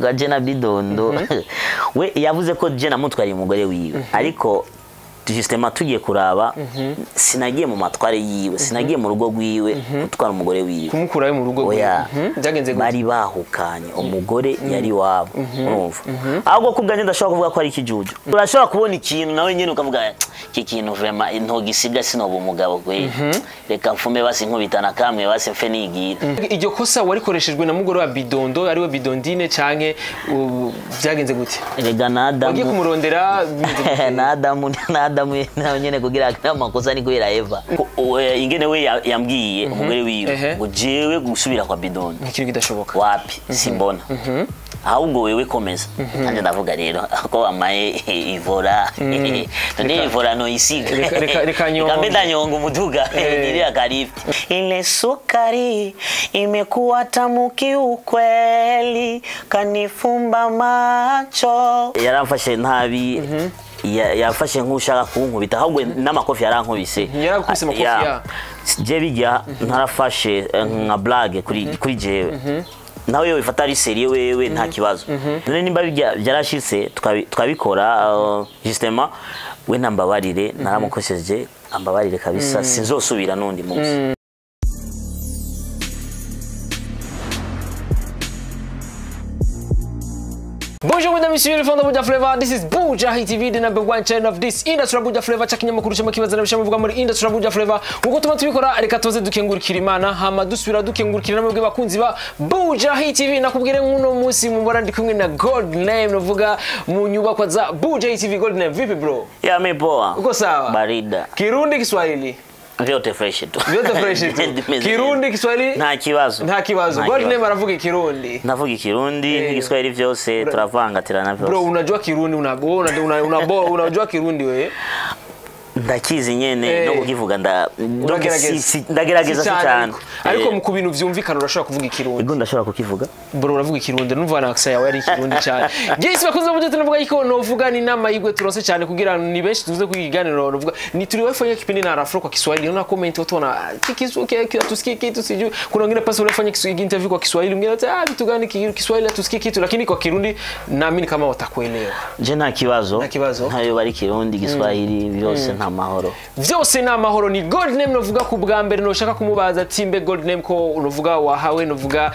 Kwa je na Bidondo, we yavuze ko je namutwariye umugore wiwe, ariko justement tugiye kuraba, sinagiye mu matware yiwe, sinagiye mu rugo rwiwe gutwara umugore wiwe. Kumukurayo mu rugo rwiwe. Oya. Byagenze gute? Bari bahukanye, umugore yari iwabo. Urumva, ahubwo ku bwanjye ndashobora kuvuga ko ari ikijuju. Urashobora kubona ikintu nawe nyine ukavuga: "Iki kintu vraiment ntogisiga, sinoba umugabo kwe, reka mfume basi nkubitana kamwe, basi mfe nigira." Iryo kosa warikoreshejwe na mugore wa Bidondo, ariwe Bidondine, canke byagenze gute? Rega na Wagiye Adamu kumurondera, bimeze gute? Na Adamu nawe nyene kugira ngo amakosa ni kubera Eva. Ingene we yambwiye umugore wiwe ngo jewe gusubira kwa Bidondo Ni ikintu kidashoboka. Wapi, simbona, ahubwo wewe komeza. Nanjye ndavuga rero ko wamaye ivora, none ivora noisiga. Reka nyonge. Mbe ndanyonga umuduga nirira karifu. Ile sukari imekuwa tamu kiukweli, kanifumba macho. Yaramfashe nabi, yafashe nk'ushaka kunkubita, ahubwo n'amakofi yarankubise. Yarakubise amakofi, Ya. ya. Je bijya ntarafashe nka blague kuri jewe, nawe iyo bifata ari sérieux wewe nta kibazo. None nimba bijya byarashitse twabikora, justement we ntambabarire, naramukosheje, ambabarire kabisa, sinzosubira n'undi munsi. Bonjour mesdames et messieurs, les fans de Buja Flavor. This is Buja Hit TV, the number one channel of this industry Buja Flavor. Cha kinyamakuru cy'amakibazo n'abisha muri industry Buja Flavor. Nkuko tuma tubikora, reka tuze dukengurukira Imana, hama dusubira dukengurukira namwe bakunzi ba Buja Hit TV. Nakubwire nk'uno munsi mubona ndi kumwe na Gold Name, novuga mu nyubakwa za Buja Hit TV. Gold Name, vipi bro? Ya, mi poa. Uko sawa? Barida. Kirundi, Kiswahili? Vyote fresh tu. Vyote fresh tu. Meze Kirundi, Kiswahili? Nta kibazo. Nta kibazo. Nta Gold kibazo. Name aravuga Kirundi. Ndavuga Ikirundi n'Igiswahili, vyose turavangatirana Bro, vyose. unajua Kirundi, una una una, una, unajua Kirundi wewe? Ndakizi nyene no kukivuga nda Uragerageza. Ndagerageza, si cyane. Ariko mu ku bintu vyumvikana urashobora kuvuga Ikirundi? Ego, ndashobora kukivuga. Bro, uravuga Ikirundi, numva na accent yawe ari Ikirundi cyane. Yes, bakunze mujye tunavuga yuko novuga ni nama yigwe turonse cyane kugira ni benshi tuze kuiga ikiganiro, novuga ni tuliwafanya kipindi na Rafro kwa Kiswahili, naona comment watu wana Kiswahili hatusikii kitu sijui. Kuna wengine pasi walifanya Kiswahili interview kwa Kiswahili, mwingine ati ah, vitu gani Kiswahili hatusikii kitu, lakini kwa Kirundi naamini kama watakuelewa. Je nta kibazo. Nta kibazo. Ntayo bari Kirundi, Giswahili, byose nta mahoro. Vyose ni amahoro. Ni Gold Name, novuga ku bwa mbere noshaka kumubaza ati mbe Gold Name, ko unovuga wahawe novuga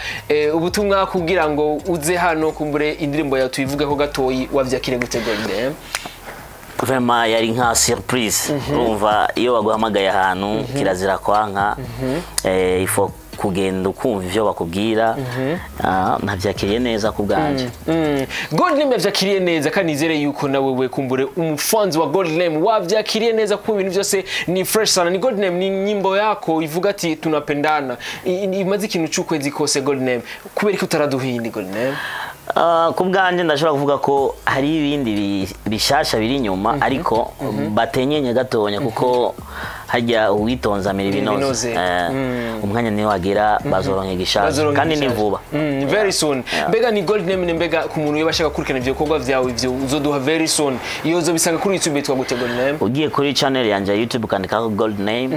ubutumwa kugira ngo uze hano kumbure indirimbo yawe tuyivugeho gatoyi, wavyakire gute Gold Name? Vraiment yari nka surprise. Urumva iyo baguhamagaye ahantu kirazira kwanka, ifo kugenda ukumva ivyo bakubwira. Ah, navyakiriye neza ku bwanje. Gold Name yavyakiriye neza, kandi nizere yuko nawe we kumbure umufanzi wa Gold Name wavyakiriye neza, kuko ibintu byose ni fresh sana. Ni Gold Name, ni nyimbo yako ivuga ati tunapendana. Imaze ikintu c'ukwezi kose. Gold Name, kubera ko utaraduhindi Gold Name? Ah, ku bwanjye ndashobora kuvuga ko hari ibindi bishasha biri inyuma, ariko batenyenye gatonya, kuko hajya uwitonze amira ibinoze. Ibinoze. Umwanya niyo wagera bazoronka igishasha. Bazoronka Kandi ni igishasha. vuba. Very soon. Mbega ni Gold Name, ni mbega ku muntu yoba ashaka gukurikirana ivyo bikorwa vyawe, ivyo uzoduha very soon, iyo uzobisanga kuri YouTube yitwa gute Gold Name? Ugiye kuri channel yanje ya YouTube ukandikaho Gold Name,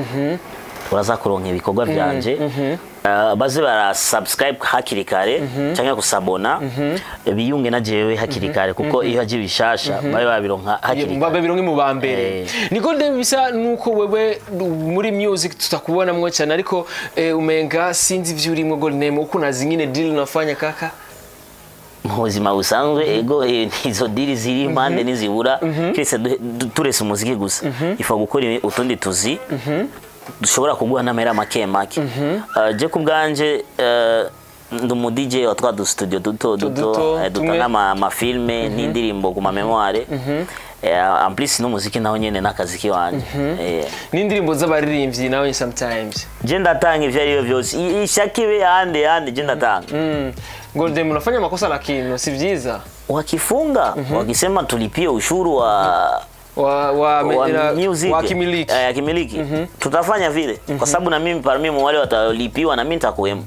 uraza kuronka ibikorwa byanje. Baze bara subscribe hakiri kare cyangwa gusabona, biyunge na jewe hakiri kare, kuko iyo haje bishasha babe babironka hakiri kare. Babe bironke mu ba mbere. Ni Gold Name, bisa nuko wewe muri music tutakubonamwo cyane, ariko umenga sinzi ivyo urimwo. Gold Name, uko na zingine deal unafanya kaka? Mu buzima busanzwe, ego, izo deal ziri impande ntizibura, keretse turese umuziki gusa, ifa gukora utundi tuzi dushobora kuguha n'amahera make make. Je ku bwanje ndi umu DJ wa twa du studio duto duto, Duto, tumwe. dutanga amafilme n'indirimbo ku ma mémoire. En plus n'umuziki naho nyene n'akazi kiwanje. N'indirimbo z'abaririmbyi nawe sometimes? Je ndatanga ivyo arivyo vyose. Ishaka ibe yande yande, je ndatanga. Gold Name, unafanya makosa lakini si vyiza. Wakifunga, wakisema tulipie ushuru wa wa, wa music wa kimiliki. Ya kimiliki, tutafanya vile, kwa sababu na mimi parmi wale watalipiwa, na mimi nitakuwemo,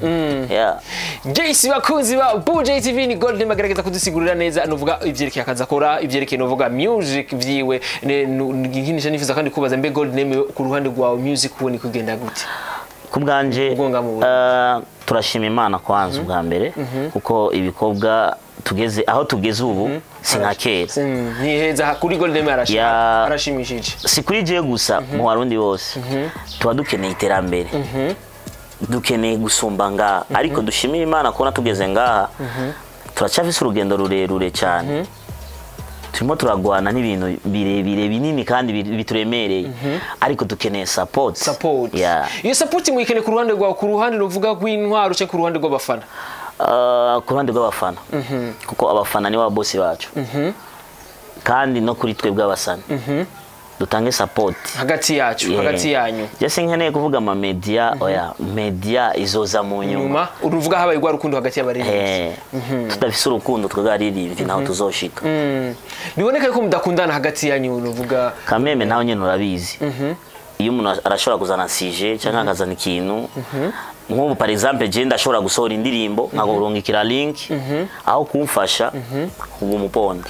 yeah. JC, bakunzi ba Buja TV, ni Gold Name agerageza kudusigurira neza nuvuga ivyerekeye akazi akora, ivyerekeye nuvuga music vyiwe. Nkinisha nifuza kandi kubaza, mbe Gold Name, ku ruhande rwawe music ubu ni kugenda gute? Ku bwanje Ubwonga mu Turashima Imana kwanza ubwa mbere, kuko ibikorwa tugeze aho tugeze ubu si nka kera. Ntiheza kuri Golden arashimishije. Si kuri jewe gusa, mu Barundi bose tuba dukeneye iterambere, dukeneye gusumba ngaha, ariko dushimire Imana kubona tugeze ngaha. Turacyafise urugendo rurerure cyane, turimo turagwana n'ibintu birebire binini kandi bituremereye, ariko dukeneye support. Support. Yeah. Iyo support muyikeneye ku ruhande rwawe, ku ruhande ruvuga rw'intwaro cyangwa ku ruhande rw'abafana? Ku ruhande rw'abafana, kuko abafana nibo babosi bacu, kandi no kuri twebwe abasana dutange support hagati yacu. Yeah. Hagati yanyu. Je sinkeneye kuvuga ama media, oya, media izoza mu nyuma. Nyuma uruvuga habaye rwa rukundo hagati y'abaririmbyi. Tudafise urukundo twebwe abaririmbyi, ntaho tuzoshika. Biboneka yuko mudakundana hagati yanyu, uruvuga. Kameme nawe nyene urabizi, iyo umuntu arashobora kuzana sujet cyangwa akazana ikintu nk'ubu, par exemple je ndashobora gusohora indirimbo nkakurungikira link, aho kumfasha ubu umuponda,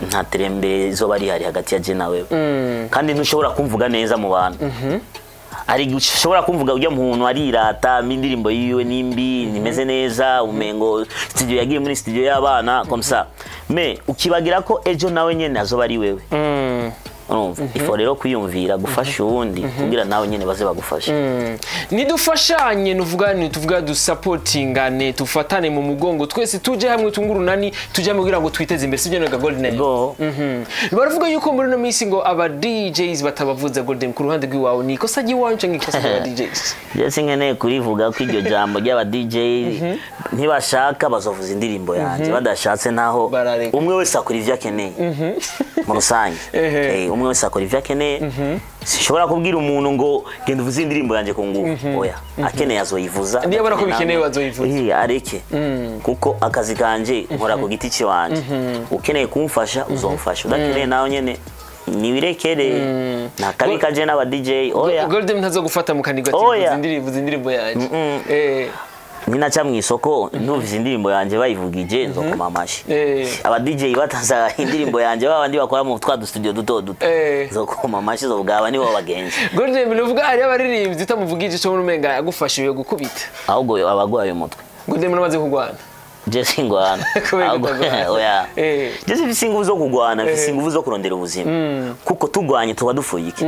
nta terembere izoba rihari hagati ya je na wewe, kandi ntushobora kumvuga neza mu bantu. Hari ushobora kumvuga ujya muntu arirata indirimbo yiwe nimbi nimeze neza, umengo studio yagiye muri studio y'abana comme ça, mais ukibagira ko ejo nawe nyene azoba ari wewe. Urumva, ifo rero kwiyumvira gufasha uwundi kugira nawe nyene baze bagufashe. Nidufashanye, nuvuga ni tuvuga dusapotingane, tufatane mu mugongo, twese tuje hamwe, tungurunani, tuje hamwe kugira ngo twiteze imbere, sibyo nega Golden? Go. Baravuga yuko muri no minsi ngo aba DJs batabavuza. Golden, ku ruhande rw'iwawe ni ikosa ry'iwanyu cyangwa ikosa ry'aba DJs? Je sinkeneye kurivuga ko iryo jambo ry'aba DJ. Ntibashaka bazovuza indirimbo yanjye, badashatse naho Barareka. umwe wese akora ivyo akeneye mu rusange. Umwe wese akora ivyo akeneye. Sinshobora kubwira umuntu ngo genda uvuze indirimbo yanjye ku ngufu, oya, akeneye azoyivuza. Niyo abona ko bikenewe azoyivuza. Areke, kuko akazi kanje nkora ku giti ciwanje. Ukeneye kumfasha uzomfasha, udakeneye nawe nyene niwirekere. Nta kabi kaje n'aba DJ, oya. Golden ntazo gufata mu kanigo ati Oya. vuza indirimbo, vuza indirimbo yanjye. Ninaca mu isoko numvise indirimbo yanjye bayivugije, nzokoma amashi. Aba DJ bataza indirimbo yanjye, babandi bakora mu twa dustudio duto duto, nzokoma amashi, zovuga aba nibo bagenzi. Golden, nuvuga hari abaririmbyi utamuvugije cyo umenga yagufashe gukubita. Ahubwo abagwaye umutwe. Golden, muramaze kurwana? Je singwana. Kubera Ahubwo- kutagwana. Oya. Je sifise inguvu zo kugwana, mfise inguvu zo kurondera ubuzima, kuko tugwanye tuba dufuye iki?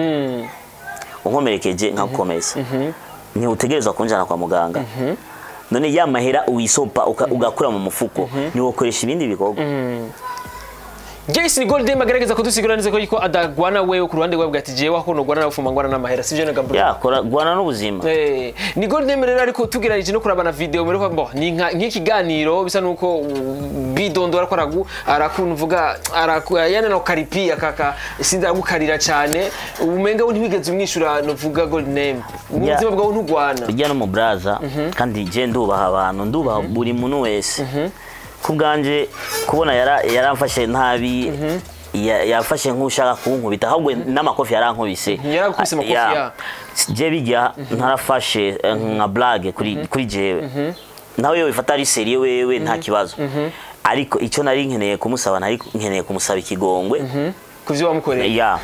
Unkomerekeje nkagukomeza, ntiutegerezwa kunjana kwa muganga. None ya mahera uwisopa ugakura mu mufuko, ntiwokoresha ibindi bikorwa? Jason Golden agerageza kudusigura neza ko yuko adagwana wewe ku ruhande rwawe, ati jewe aho nogwana nawe ufuma ngwana n'amahera, sivyo nega bro? Ya, kora gwana n'ubuzima. Ni Golden rero, ariko tugerageje no kurabana video muri ko ni nk'ikiganiro bisa nuko bidondora ko aragu arakunvuga araku yani no karipia kaka sinzi aragukarira cyane, umenga we ntiwigeze umwishura. Novuga Golden, mu buzima bwawe ntugwana? Ujya no mu braza, kandi je ndubaha abantu, ndubaha buri muntu wese. Ku bwanje kubona yaramfashe nabi, yafashe nk'ushaka kunkubita, ahubwo n'amakofi yarankubise. Yarakubise amakofi, ya. Je bijya ntarafashe nka blague kuri jewe, nawe yo bifata ari sérieux wewe nta kibazo, ariko icyo nari nkeneye kumusaba, nari nkeneye kumusaba ikigongwe ku byo wamukoreye. Ya,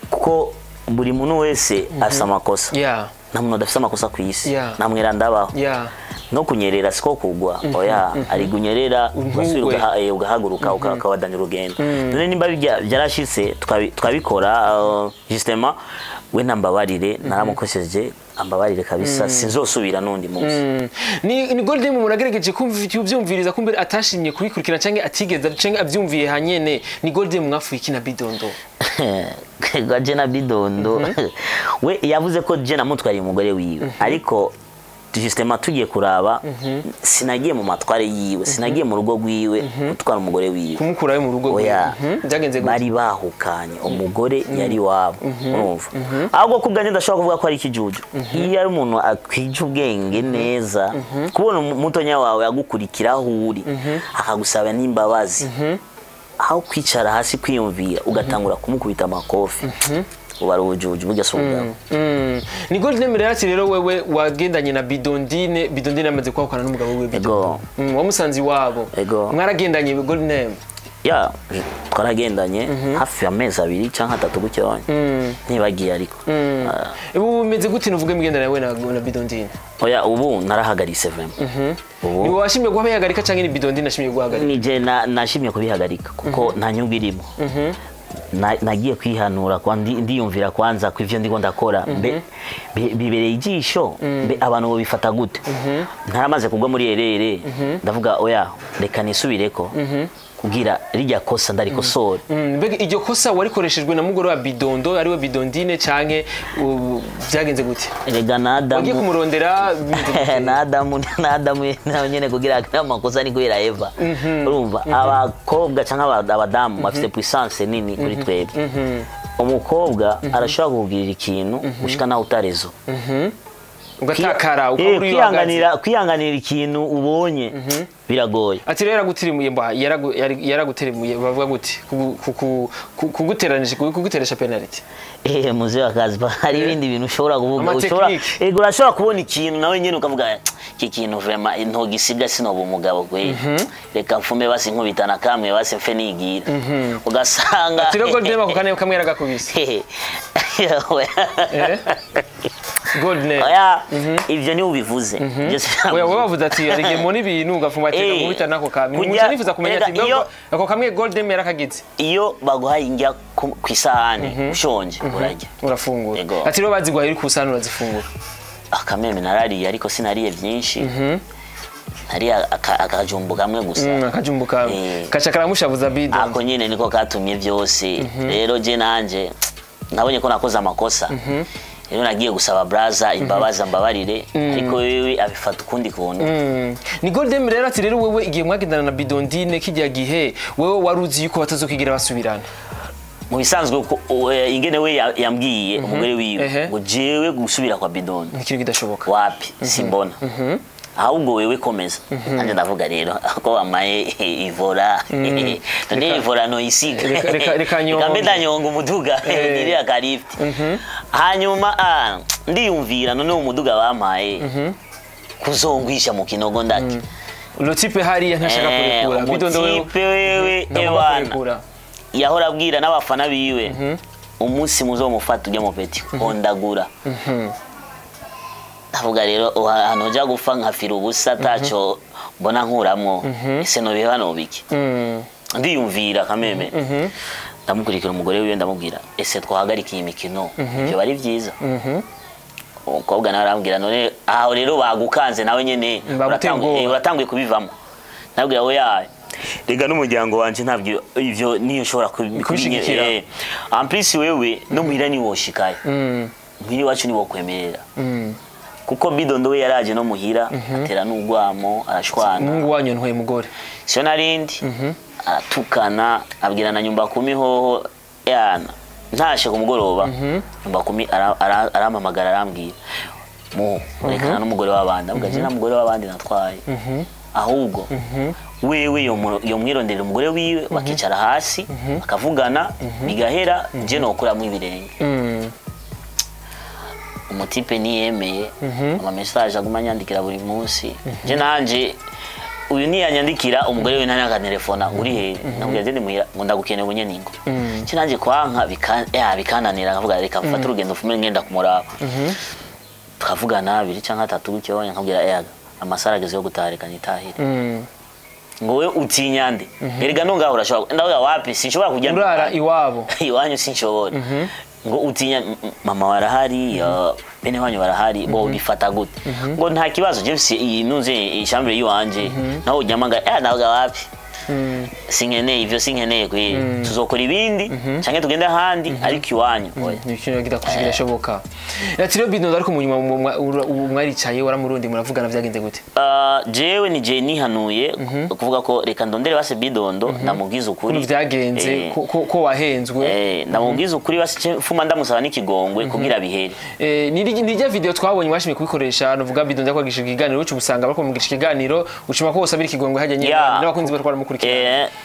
kuko buri muntu wese afise amakosa. Nta muntu adafise amakosa ku isi. Nta mweranda abaho. No kunyerera siko kugwa, oya, ari gunyerera ugasubira Ntugwe. Ugahaguruka ukabandanya urugendo. None nimba byarashitse twabikora, justement we ntambabarire, naramukosheje, ambabarire kabisa, sinzosubira n'undi munsi. Ni Golden umuntu agerageje kumva kubyumviriza kumbere atashimye kubikurikira canke atigeze canke avyumviye hanyene, ni Golden mwafuye iki na Bidondo? Gwa je na Bidondo, we yavuze ko je namutwariye umugore wiwe, ariko justement tugiye kuraba, sinagiye mu matware yiwe, sinagiye mu rugo rwiwe gutwara umugore wiwe. Kumukurayo mu rugo rwe. Oya. Byagenze gute? Bari bahukanye, umugore yari iwabo, urumva. Ahubwo ku bwanjye ndashobora kuvuga ko ari ikijuju iyo ari umuntu akwije ubwenge neza, kubona umutonya wawe agukurikira aho uri akagusaba n'imbabazi, aho kwicara hasi kwiyumvira ugatangura kumukubita amakofi, uba ari ubujuju, burya si ubugabo. Ni Golden rero ati rero wewe wagendanye na Bidondine, Bidondine amaze kwahukana n'umugabo wiwe Bidondo. Ego. Wamusanze iwabo? Ego. Mwaragendanye, Golden? Ya, twaragendanye hafi amezi 2 cyangwa 3 gutyo, ntibagiye ariko. Ubu bimeze gute nuvuga imigenderanire yawe na Bidondine? Oya, ubu narahagaritse vraiment. Ubu Ni wowe washimye guhagarika canke ni Bidondine ashimye guhagarika? Ni je nashimye kubihagarika kuko nta nyungu irimo. Nagiye kwihanura kwa ndiyumvira kwanza ku ivyo ndiko ndakora, mbe bibereye ijisho, mbe abantu bobifata gute? Ntaramaze kugwa muri erere, ndavuga oya, reka nisubireko kugira rijya kosa ndarikosora. Mbega iryo kosa warikoreshejwe na mugore wa Bidondo ariwe Bidondine canke byagenze gute? Erega na Wagiye Adamu kumurondera, bimeze gute? na Adamu nawe nyene kugira akora amakosa ni kubera Eva. Urumva abakobwa cyangwa abadamu bafite puissance nini kuri twebwe. Umukobwa arashobora kukugirira ikintu gushika naho utarezo Ugatakara ukabura iyo uhagaze. Kwihanganira ikintu ubonye biragoye. Ati rero yaragutirimuye mba yaragutirimuye, bavuga gute? Kuguteranije, kuguteresha penalty. Muze wa kazi, hari ibindi bintu ushobora kuvuga, Ama ushobora technique. ego, urashobora kubona ikintu nawe nyene ukavuga iki kintu vraiment ntogisiga, sinoba umugabo kweli, reka mfume basi nkubitana kamwe basi mfe nigira, ugasanga Ati rero Golden ako kane kamwe yaragakubise. Golden. Oya, ivyo ni ubivuze. Ivyo Oya, wowe wavuze ati hari igihe mubona ibintu ugafuma ati nkubita nako kamwe. Muca nifuza kumenya ati erega mbega ako kamwe Golden yarakagize. Iyo baguhaye indya ku isahani ushonje, urarya. Urafungura. Yego. Ati rero baziguhaye uri kusana urazifungura. Akameme narariye, ariko sinariye byinshi, nariye akajumbu kamwe gusa. Akajumbu kamwe. Kaca karamushabuza Bidondo. Ako nyine niko katumye byose. Rero je nanje nabonye ko nakoze amakosa, rero nagiye gusaba braza imbabazi, mbabarire, ariko wewe abifata ukundi kuntu. Ni Golden rero ati rero wewe igihe mwagendana na Bidondine kijya gihe, wewe wari uzi yuko batazokigira basubirana? Mu bisanzwe ingene we yambwiye umugore wiwe ngo jewe gusubira kwa Bidondo Ni ikintu kidashoboka. wapi, simbona, ahubwo wewe komeza. Nanjye ndavuga rero ko bamaye ivora, none ivora no isiga. Reka nyonge. Mbe ndanyonga umuduga, nirira ka lift. Hanyuma ndiyumvira none umuduga bampaye kuzongwisha mu kinogo ndaki? Le type hariya ntashaka kurekura Bidondo wewe. Umutipe wewe, Ntagomba ewana, kurekura. yahora abwira n'abafana biwe, umunsi muzomufata ujya mu peti hondagura. Ndavuga rero ahantu ujya gupfa nkafira ubusa ataco mbona nkuramwo, ese nobiha nobiki? Ndiyumvira kameme, ndamukurikira umugore wiwe, ndamubwira ese twahagarika iyi mikino, ibyo bari byiza? Umukobwa nawe arambwira none aho rero bagukanze nawe nyene Baguteye ubwoba. Uratanguye kubivamo. Ndabwira oya, rega n'umuryango wanje ntabwo ivyo niyo ushobora Kubishigikira. En plus wewe no muhira ni woshikaye, muhira iwacu ni wokwemerera, kuko Bidondo we yaraje no muhira atera n'ugwamo, arashwana. Umuhungu wanyu ntwaye mugore. Sio narindi, aratukana, abwira na nyumba kumi hoho yana ntashe ku mugoroba, nyumba kumi arampamagara, arambwira mu rekana n'umugore w'abandi. Avuga je nta mugore w'abandi natwaye, ahubwo wewe yomwironderera umugore wiwe, bakicara hasi bakavugana bigahera, je nokuramo ibirenge. Umutipe niyemeye, ama message aguma anyandikira buri munsi. Je nanje uyu niyanyandikira, umugore we ntanya akantelefona, uri he? Ndamubwira je ndi muhira, ngo ndagukeneye ubu nyene ingo. Je nanje kwanka bikananira, nkavuga reka mfate urugendo mfume ngenda kumuraba, tukavugana abiri canke atatu gutyo, nkabwira yaga amasaha ageze yo gutaha, reka nitahire. Ngo we utinya nde? Erega no ngaho urashobora. Ndavuga wapi, sinshobora kujya Urara iwabo. Iwanyu sinshobora. Ngo utinya mama warahari, bene wanyu barahari, bo bifata gute? Ngo nta kibazo, je mfise iyi nunze ishambure yiwanje naho uryama. Ndavuga wapi, sinkeneye ivyo, sinkeneye kwe, tuzokora ibindi canke tugende ahandi, ariko iwanyu oya. Ni ikintu kidashoboka. Ati rero Bidondo ariko mu nyuma ubu mwaricaye, waramurundi, muravugana, vyagenze gute? Jewe ni je nihanuye kuvuga ko reka ndondere base Bidondo, ndamubwiza ukuri Ukuntu vyagenze, ko wahenzwe. Ndamubwiza ukuri basi mfuma ndamusaba n'ikigongwe kugira bihere. Ni rya video twabonye mwashimye kubikoresha, nuvuga Bidondo yakwagisha ikiganiro, uca usanga bariko bamugisha ikiganiro, ucuma ko wosabira ikigongwe hajya nyine n'abakunzi bariko baramukurikirana.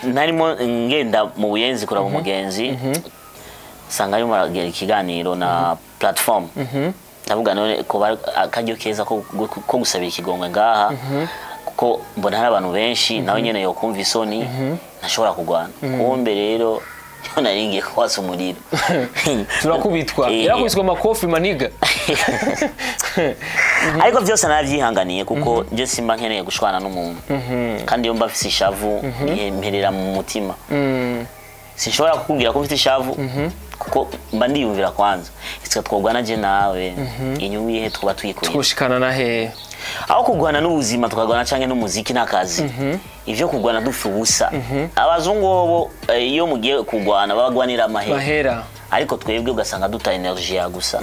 Narimo ngenda mu Buyenzi kuraba umugenzi, sanga arimo aragira ikiganiro na platform. Ndavuga none ko bari akaryo keza ko gusabira ikigongwe ngaha. Kuko mbona hari abantu benshi, nawe nyene yokumva isoni, ntashobora kugwana. Kumbe rero yo nari ngiye kwasa umuriro. Turakubitwa. Yarakubiswe amakofi maniga. Ariko byose narabyihanganiye, kuko nje simba nkeneye gushwana n'umuntu, kandi iyo mba mfise ishavu mperera mu mutima. Sinshobora kukubwira ko mfite ishavu, kuko mba ndiyumvira kwanza ese twogwana je nawe, inyungu ihe twuba tuyikuye? Twoshikana na he? Aho kugwana n'ubuzima tukagwana canke n'umuziki n'akazi, ivyo kugwana dupfa ubusa. Abazungu bobo iyo mugiye kugwana babagwanira amahera. Mahera. Ariko twebwe ugasanga duta energy ya gusa,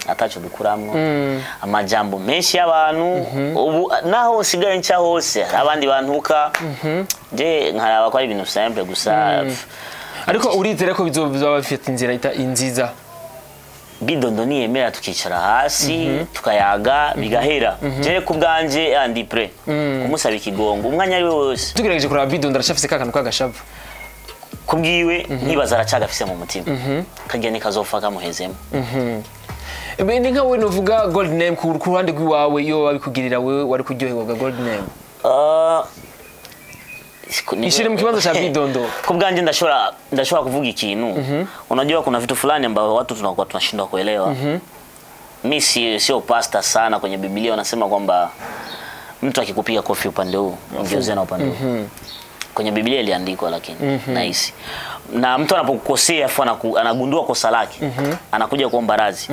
ataco dukuramwo, amajambo menshi y'abantu. Ubu naho nsigaye nca hose hari abandi bantuka, je nkaraba ko ari ibintu simple gusa. Ariko urizere ko bizoba bifite inzira inziza? Bidondo niyemera tukicara hasi tukayaga bigahera, je ku bwanje andi prêt kumusaba ikigongo umwanya ari we wose. Tugerageje kuraba, Bidondo aracafise ka kantu k'agashavu. Kubwiwe nkibaza aracagafise mu mutima, karya nikazofa kamuhezemo. Ni nka we nuvuga Gold Name, ku ruhande rw'iwawe, iyo babikugirira wewe wari kuryoherwaga, Gold Name? Ishire mu kibanza cha Bidondo. Kwa bwanje ndashobora kuvuga ikintu. Unajua kuna vitu fulani ambavyo watu tunakuwa tunashindwa kuelewa. Mi sio pastor sana. Kwenye Biblia wanasema kwamba mtu akikupiga kofi upande huu, mgeuzie na upande huu. Kwenye Biblia iliandikwa, lakini nahisi na mtu anapokukosea afu anagundua kosa lake, anakuja kuomba radhi,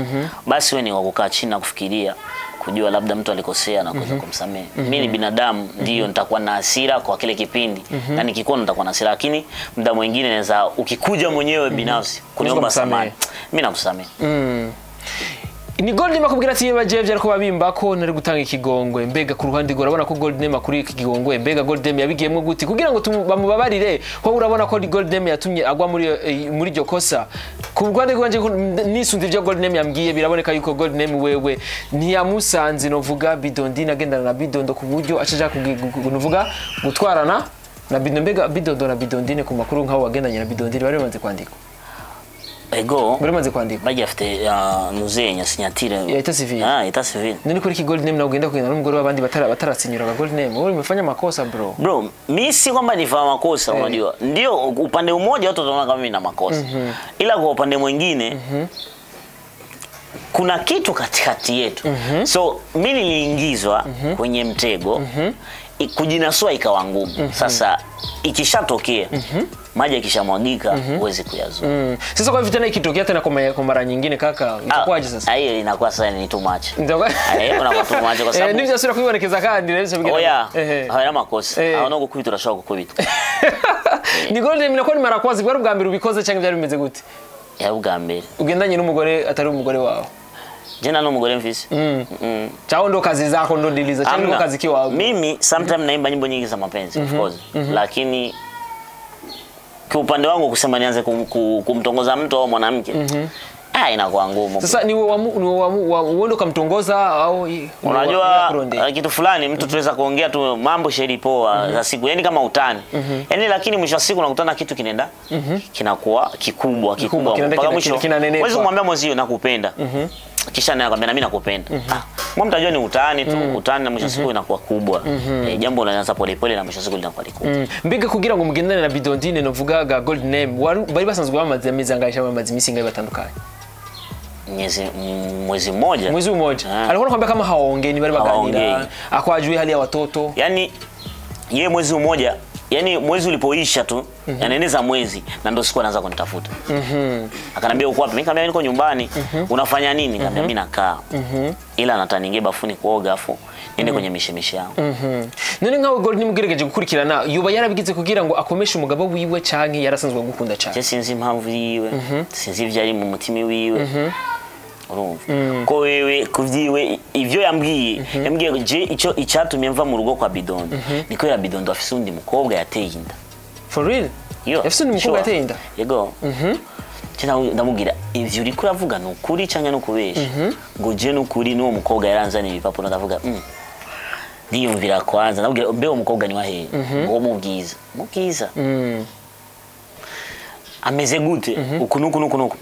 basi wewe ni wa kukaa chini na kufikiria, kujua labda mtu alikosea na kuweza kumsamehe. Mimi ni binadamu, ndio nitakuwa na hasira kwa kile kipindi, na nikikuona nitakuwa na hasira, lakini muda mwingine naweza, ukikuja mwenyewe binafsi kuniomba kumsamehe. Samahani, mimi nakusamehe. Ni Gold Name akubwira ati yeba jewe byariko babimba ko nari gutanga ikigongwe. Mbega ku ruhande rwawe urabona ko Gold Name akuriye iki kigongwe? Mbega Gold Name yabigiyemwo gute kugira ngo bamubabarire, ko urabona ko Gold Name yatumye agwa muri iryo kosa? Ku ruhande rwanje nisunze ibyo Gold Name yambwiye, biraboneka yuko Gold Name wewe ntiyamusanze, novuga Bidondine agendana na Bidondo ku buryo acaja novuga gutwarana na Bidondo. Mbega Bidondo na Bidondine, ku makuru nk'aho wagendanye na Bidondine, bari bamaze kwandikwa? Ego. Bari bamaze kwandikwa. Bagiye afite nuzenya signature. Ya état civil. Ah, état civil. None kuri iki Gold Name nawe ugenda kugenda n'umugore w'abandi batarasinyura, Gold Name wewe umefanya makosa, bro. Bro, mi si kwamba nifanya makosa, unajua. Ndio upande mmoja watu wataona kama mimi na makosa. Ila kwa upande mwingine kuna kitu katikati yetu. So mi niliingizwa kwenye mtego, kujinasua ikawa ngumu. Sasa ikishatokea, maji yakishamwagika, huwezi kuyazoa. Sasa kwa hivyo tena ikitokea tena kwa mara nyingine, kaka, itakuwaje sasa? Ah, hiyo inakuwa sasa ni too much. Ndio. Unakuwa too much kwa sababu Nivyo sura kwibonekeza kandi rero bigenda. Oya, hawana makosa. Hawana gukubita, urashobora gukubita. Ni Gold Name, inakuwa ni mara kwanza, bwari ubwa mbere ubikoze cyangwa byari bimeze gute? Ya ubwa mbere. Ugendanye n'umugore atari umugore wawe. Je nta n'umugore mfise. Chao ndo kazi zako, ndo diliza cyangwa ndo Hamna. kazi kiwawe. Mimi sometimes naimba nyimbo nyingi za mapenzi, of course. Lakini kwa upande wangu kusema nianze kumtongoza mtu au mwanamke, ah, inakuwa ngumu. Sasa ni wewe wewe ndo ukamtongoza au Unajua kitu fulani mtu tunaweza kuongea tu mambo sheri poa za siku, yani kama utani. Yani lakini mwisho wa siku unakutana kitu kinaenda kinakuwa kikubwa kikubwa kinaenda mpaka mwisho. kinanenepa. Huwezi kumwambia mwenzio nakupenda, kisha naye akwambia na mimi nakupenda. Ah, mwa mtajua ni utani tu, utani, na mwisho wa siku inakuwa kubwa. Jambo linaanza polepole na mwisho wa siku linakuwa likubwa. Mbega kugira ngo mugendane na Bidondine, novuga ga Gold Name, bari basanzwe bamaze amezi angahe cyangwa bamaze iminsi ingahe batandukanye? Mwezi mmoja. Mwezi mmoja. Ah. Alikuwa anakuambia kama hawaongei, ni bali baganira, Hawaongei. akwajui hali ya watoto? Yani ye mwezi mmoja, yani mwezi ulipoisha tu, yanaeneza mwezi na ndo siku anaanza kunitafuta. Akanambia, "Uko wapi?" Mimi nikamwambia, "Niko nyumbani." "Unafanya nini?" Nikamwambia, "Mimi nakaa. Ila nataka niingie bafuni kuoga afu niende kwenye mishemishe yangu." None nkawe Gold Name, ugerageje gukurikirana, yoba yarabigize kugira ngo akomeshe umugabo wiwe canke yarasanzwe agukunda cane? Je sinzi impamvu yiwe, sinzi ivyo ari mu mutima wiwe. Urumva ko wewe kuvyiwe ivyo yambwiye ngo je ico icyatumye mva mu rugo kwa Bidondo ni kubera Bidondo afise undi mukobwa yateye inda. For real? Yo, Yafise undi mukobwa sure. yateye inda? Yego. Ndamubwira, "Ivyo uriko uravuga ni ukuri canke ni ukubesha?" Ngo, "Je ni ukuri, n'uwo mukobwa yaranzaniye ibipapuro." Ndavuga, ndiyumvira kwanza, ndamubwira, "Mbe uwo mukobwa ni wahehe?" Ngo, "Mu Bwiza." "Mu Bwiza ameze gute?" Uku nuku nuku nuku.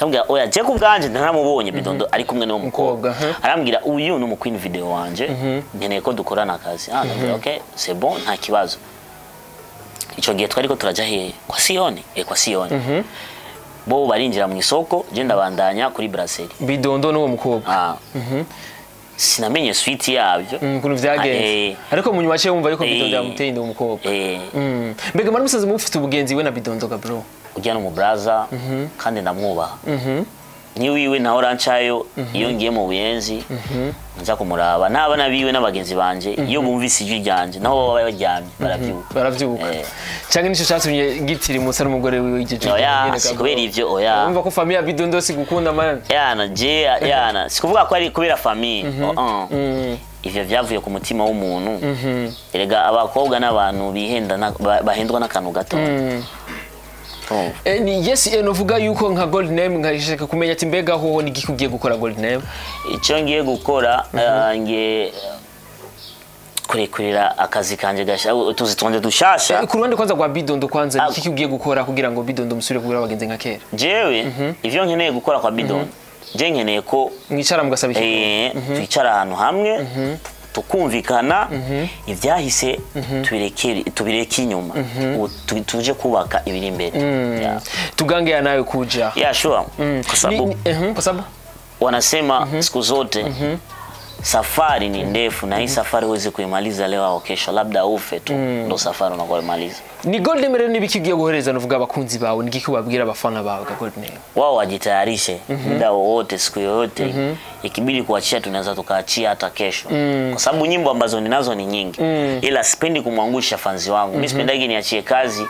Ndamubwira oya, je ku bwanje ntaramubonye Bidondo ari kumwe n'uwo mukobwa. Mukobwa, Arambwira uyu ni umu queen video wanje, nkeneye ko dukorana akazi. Ah, ndamubwira okay, c'est bon, nta kibazo. Ico gihe twariko turaja hehe? Kwa Siyoni, kwa Siyoni. Bo barinjira mu isoko, je ndabandanya kuri brasserie. Bidondo n'uwo mukobwa. Ah. Sinamenye suite yabyo. Ukuntu vyagenze. Ariko mu nyuma yaciye wumva yuko Bidondo yamuteye inda uwo mukobwa. Mbega mwari musanzwe mufite ubugenzi we na Bidondo ga bro? Ujya no mu braza kandi ndamwubaha. Ni wiwe naho rancayo iyo ngiye mu Buyenzi nza kumuraba, n'abana biwe n'abagenzi banje iyo bumvise ijwi ryanje naho baba baryamye baravyuka. Baravyuka. Canke nico catumye gitira n'umugore wiwe igihe? Oya, si kubera ivyo, oya. Urumva ko famille ya Bidondo si gukunda man. Yana je yana sikuvuga ko ari kubera famille. Oh, oh. Ivyo vyavuye ku mutima w'umuntu. Erega abakobwa n'abantu bihenda bahendwa n'akantu gato. Urumva? Ni yes, novuga yuko nka Gold Name nkashaka kumenya ati mbega hoho ni giki ugiye gukora, Gold Name? Icyo ngiye gukora, ngiye kurekurira akazi kanje gasha, utuzi twanje dushasha. Ku ruhande kwanza rwa Bidondo kwanza, ni Ah. iki ugiye gukora kugira ngo Bidondo musubire kugura abagenzi nka kera? Jewe ivyo nkeneye gukora kwa Bidondo, je nkeneye ko mwicara mugasaba iki? Twicara ahantu hamwe tukumvikana, ibyahise tubireke inyuma. Ubu tuje kubaka ibiri imbere. Yeah. Tugange yanayo kuja. Yeah, sure. Kwa sababu Kwa sababu wanasema siku zote safari ni ndefu, na hii safari huwezi kuimaliza leo au kesho, labda ufe tu ndo safari unakuwa imaliza. Ni Gold Name rero, nibiki ugiye guhereza nuvuga abakunzi bawe, ni giki ubabwira abafana bawe ga Gold Name? Wao wajitayarishe muda wowote, siku yoyote ikibidi kuachia, tunaweza tukaachia hata kesho, kwa sababu nyimbo ambazo ninazo ni nyingi, ila sipendi kumwangusha fanzi wangu. Mi sipendagi niachie kazi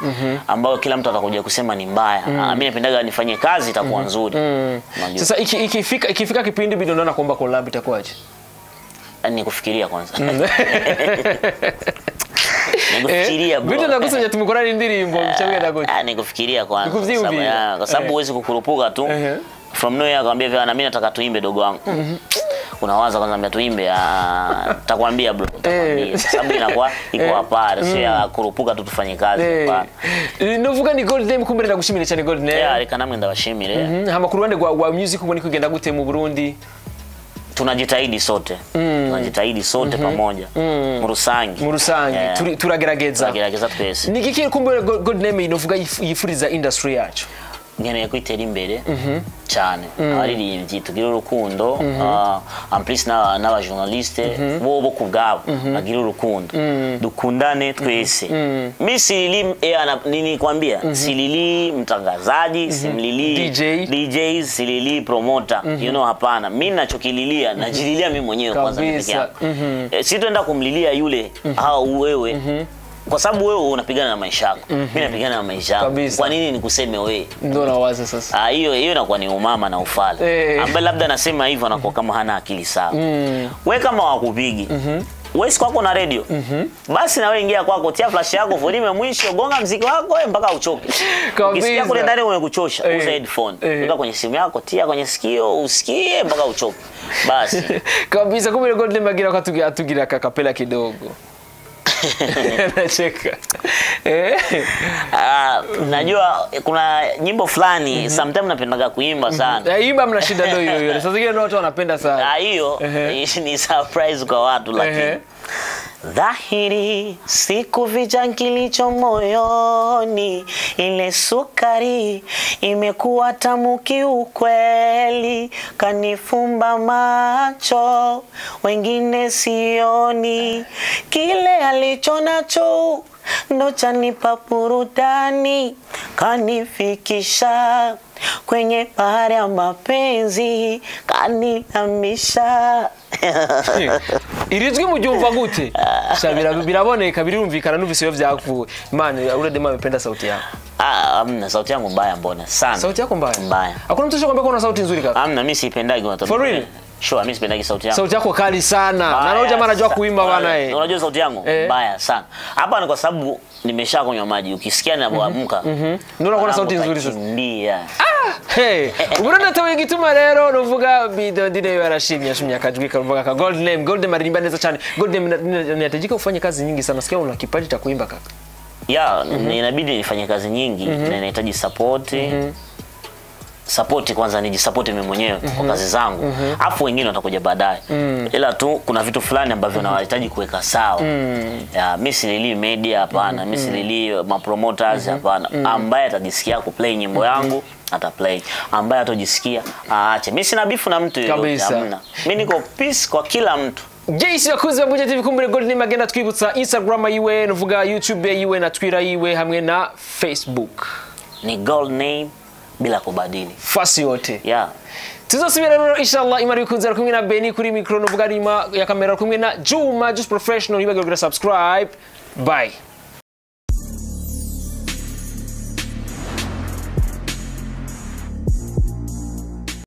ambayo kila mtu atakuja kusema ni mbaya. Ah, mi napendaga nifanye kazi itakuwa nzuri. Unajua? Sasa ikifika kipindi Bidondo na kuomba collab, itakuwaje? Ni kufikiria kwanza, ni kufikiria, bro. Bidondo agusabye ati mukorane indirimbo, mchabwira gute? Ah, ni kufikiria kwanza. Ni kuvyiyumvira. Kwa sababu huwezi kukurupuka tu from nowhere akamwambia vya na mimi nataka tuimbe, dogo wangu. Unawaza kwanza, ambia tuimbe, ah, nitakwambia bro, nitakwambia. Kwa sababu inakuwa iko hapana, sio ya kurupuka tu tufanye kazi, hapana. Novuga ni Gold Name, kumbere ndagushimire cyane, Gold Name. Yeah, reka namwe ndabashimire. Hama ku ruhande rwa music ubona kugenda gute mu Burundi? Tunajitahidi sote. Tunajitahidi sote pamoja. Mu rusange. Mu rusange. Turagerageza. Turagerageza twese. Ni giki kumbere Gold Name inovuga yifuriza industry yacu? Nkeneye kwitera imbere cyane, abaririmbyi tugire urukundo, en plus n'abajournaliste bo ku bwabo bagire urukundo, dukundane twese. Mi silili nini kwambia, silili mtangazaji, simlili DJ. DJ, silili promoter, hapana. Mi nachokililia, najililia mi mwenyewe kwanza peke yangu. Sitoenda kumlilia yule au wewe, kwa sababu wewe unapigana na maisha yako, mi napigana na maisha yangu. Kwa nini nikuseme wewe? Ndo nawaza sasa. Ah, hiyo hiyo inakuwa ni umama na ufala. Ambaye labda anasema hivyo anakuwa kama hana akili sawa. We kama wakupigi. Wewe si kwako na radio. Basi na wewe ingia kwako, tia flash yako, volume mwisho, gonga mziki wako wewe mpaka uchoke. Ukisikia kule ndani umekuchosha, uza headphone. Weka kwenye simu yako, tia kwenye sikio, usikie mpaka uchoke. Basi. Kabisa. Kumbe Gold Name agira ko atugira kakapela kidogo. Nacheka. Ah, najua kuna nyimbo fulani sometimes napendaga kuimba sana. Imba, mna shida ndo hiyo hiyo. Sasa zingine watu wanapenda sana. Ah, hiyo ni surprise kwa watu, lakini dhahiri sikuficha kilicho moyoni, ile sukari imekuwa tamu kiukweli, kanifumba macho wengine sioni, kile alicho nacho ndo chanipa burudani, kanifikisha kwenye bahari ya mapenzi, kanihamisha. Iri jwi muryumva gute? Sha biraboneka, birumvikana, numvise iyo vyakuvuye. Man, ule dema amependa sauti yako. Ah, amna, sauti yangu mbaya mbona sana. Sauti yako mbaya? Mbaya. Hakuna mtu ashakwambia kuna sauti nzuri, kaka? Amna, mimi siipendagi watu. For real? Sure, mimi sipendagi sauti yangu. Sauti yako kali sana. Na leo jamaa anajua kuimba bana eh. Unajua sauti yangu mbaya sana. Hapa ni kwa sababu nimesha kunywa maji. Ukisikia ninapoamka. Ndio unakuwa na sauti nzuri sasa. Kimbia. Hey, uburundi atawe igituma rero nuvuga Bidondi nayo yarashimye, yashimye akajwi karuvuga ka Gold Name. Gold Name aririmba neza cyane. Gold Name, inahitajika ufanye kazi nyingi sana. Sikia una kipaji cha kuimba, kaka. Ya, inabidi nifanye kazi nyingi na inahitaji support. Support kwanza, nijisupport mimi mwenyewe kwa kazi zangu, afu wengine watakuja baadaye. Ila tu kuna vitu fulani ambavyo nawahitaji kuweka sawa. Ya, mi sililii media, hapana. Mi sililii mapromoters, hapana. Ambaye atajisikia kuplay nyimbo yangu ataplay, ambaye atojisikia aache. Mi sina bifu na mtu yoyote, Kabisa. hamna. Mi niko peace kwa kila mtu. Jayce, bakunzi ba Buja TV, kumbure Gold Name agenda twibutsa Instagram yiwe, nuvuga YouTube yiwe na Twitter yiwe hamwe na Facebook. Ni Gold Name bila kubadili. Fasi yote. Yeah. Tuzosubira rero inshallah imari bikunze. Ari kumwe na Beni kuri micro, nuvuga rima ya kamera, kumwe na Juma Just Professional. Ntibagire kugira subscribe. Bye.